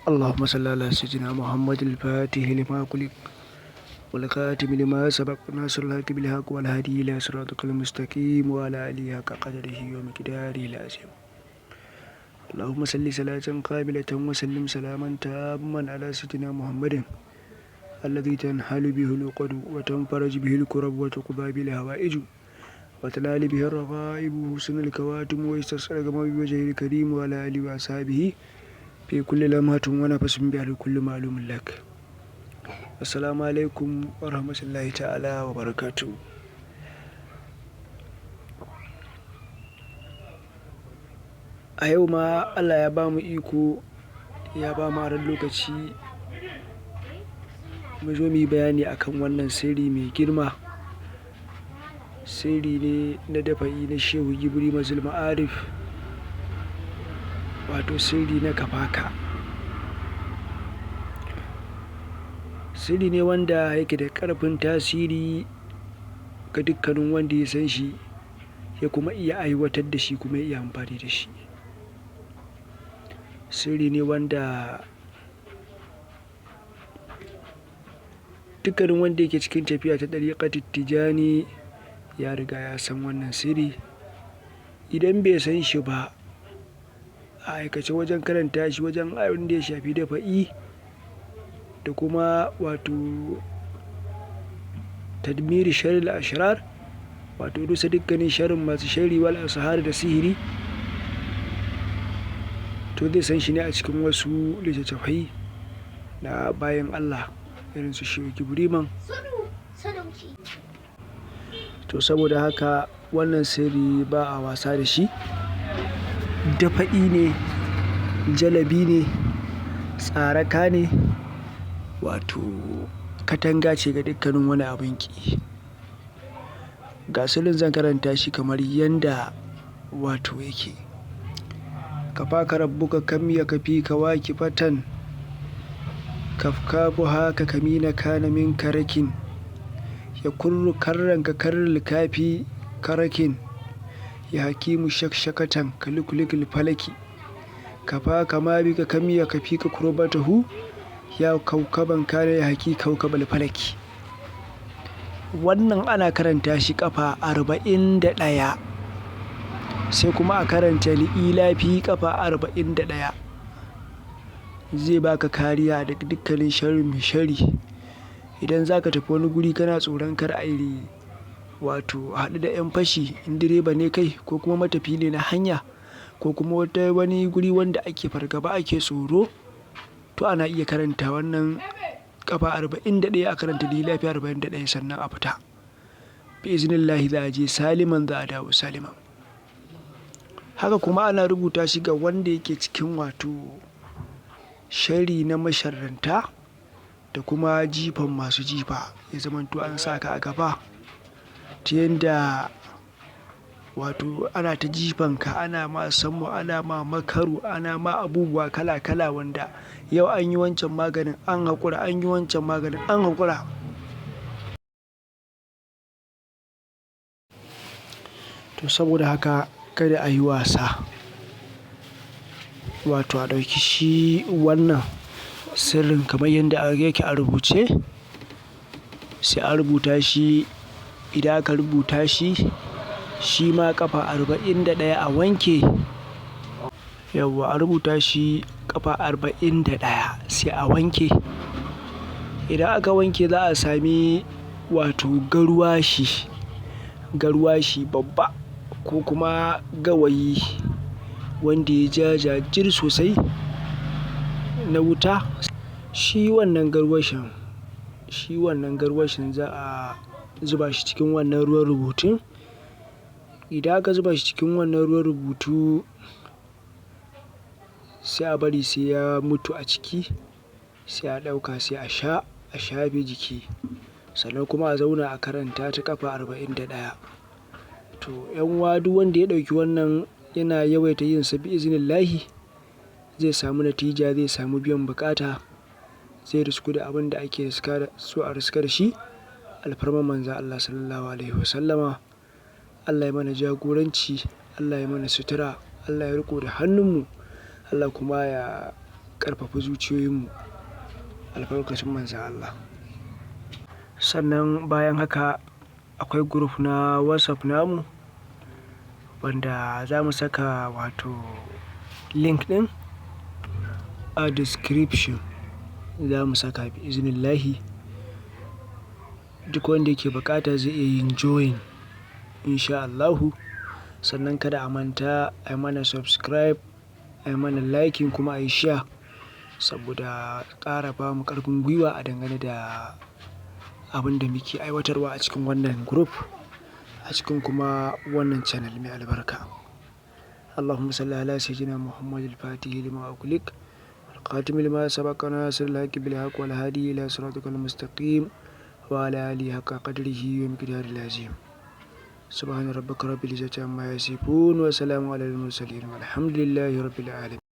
اللهم صل على سيدنا محمد الفاتح لما خلق والخاتم لما سبق ناصر الحق بالحق والهادي إلى صراطك المستقيم وعلى آله حق قدره ومقداره العظيم. اللهم صل صلاة قابلة وسلم سلاما تاما على سيدنا محمد الذي تنحل به العقد وتنفرج به الكرب وتقضى به الهوائج وتنال به الرغائب وحسن الكواتم ويستسقى الغمام بوجهه الكريم وعلى آله وأصحابه في كل لمحة ونفس بعد كل معلوم لك. Assalamu alaikum wa rahmatullahi ta'ala wa barakatuhu. A yau ma Allah ya ba mu iko, ya ba mu aron lokaci mu zo mu yi bayani akan wannan sirri mai girma. Sirri ne na dafa'i na Shehu Gibrima Zulma'arif, wato sirri na kafaka. Sirri ne wanda yake da ƙarfin tasiri ga dukkanin wanda ya san shi ya kuma iya aiwatar da shi kuma ya iya amfani da shi. Sirri ne wanda dukkanin wanda yake cikin tafiya ta ɗariƙar Tijjani ya riga ya san wannan sirri. Idan bai san shi ba, a aikace wajen karanta shi wajen abin da ya shafi dafa'i da kuma wato tadmiri sharril ashrar, wato rusa dukkanin sharrin masu sharri wal ashar da sihiri, to zai san shi ne a cikin wasu littattafai na bayan Allah irin su Shehu Gibriman. To saboda haka wannan sirri ba a wasa da shi. Dafa'i ne, jalabi ne, tsaraka ne, wato katanga ce ga dukkanin wani abin ƙi. Ga sirrin zan karanta shi kamar yanda wato yake. Kafaka rabbuka kam ya kafi ka wakifatan kafkafu haka kamina kana min karakin ya kurru karran ka karril kafi karakin ya hakimu shakshakatan kalikulikul falaki kafaka ma bika kam ya kafi ka kurbatahu ya kaukaban kare ya haki kaukabal falaki. Wannan ana karanta shi ƙafa 41, sai kuma a karanta li'ilafi ƙafa 41. Zai baka kariya daga dukkanin sharri mai sharri. Idan zaka tafi wani guri kana tsoron kar a yi wato haɗu da 'yan fashi, in direba ne kai ko kuma matafiyi ne na hanya ko kuma wata wani guri wanda ake fargaba ake tsoro, to ana iya karanta wannan ƙafa 41, a karanta li'ilafi 41 sannan a fita. Bi iznillahi za a je saliman, za a dawo saliman. Haka kuma ana rubuta shi ga wanda yake cikin wato sharri na masharranta da kuma jifan masu jifa, ya zamanto an sa ka a gaba ta yanda wato ana ta jifanka, ana ma sammu, ana ma makaru, ana ma abubuwa kala kala wanda yau an yi wancan maganin an haƙura, an yi wancan maganin an haƙura. To saboda haka kada a yi wasa, wato a ɗauki shi wannan sirrin kamar yadda yake a rubuce, sai a rubuta shi. Idan aka rubuta shi, shi ma ƙafa 41 a wanke. Yawwa, a rubuta shi ƙafa 41 sai a wanke. Idan aka wanke za a sami wato garwashi, garwashi babba ko kuma gawayi wanda ya ja jajir sosai na wuta. Shi wannan garwashin, shi wannan garwashin za a zuba shi cikin wannan ruwan rubutun. Idan aka zuba shi cikin wannan ruwan rubutu, sai a bari sai ya mutu a ciki, sai a ɗauka sai a sha, a shafe jiki. Sannan kuma a zauna a karanta ta ƙafa 41. To 'yan uwa, duk wanda ya ɗauki wannan yana yawaita yin sa bi iznillahi zai samu natija, zai samu biyan buƙata, zai risku da abin da ake so a riska da shi. Alfarman manzon Allah sallallahu alaihi wasallama. Allah ya mana jagoranci, Allah ya mana sutura, Allah ya riƙo da hannunmu, Allah kuma ya ƙarfafi zuciyoyinmu albarkacin Manzon Allah. Sannan bayan haka akwai group na WhatsApp namu wanda za mu saka, wato link ɗin a description za mu saka, bi iznillahi. Duk wanda yake buƙata zai iya yin join insha Allahu. Sannan kada a manta a yi mana subscribe, a yi mana liking, kuma a yi share saboda ƙara ba mu ƙarfin gwiwa a dangane da abin da muke aiwatarwa a cikin wannan group, a cikin kuma wannan channel mai albarka. اللهم صل على سيدنا محمد الفاتح لما أغلق والخاتم لما سبق ناصر الحق بالحق والهادي إلى صراطك المستقيم وعلى آله حق قدره ومقداره العظيم. سبحان ربك رب العزة عما يصفون وسلام على المرسلين والحمد لله رب العالمين.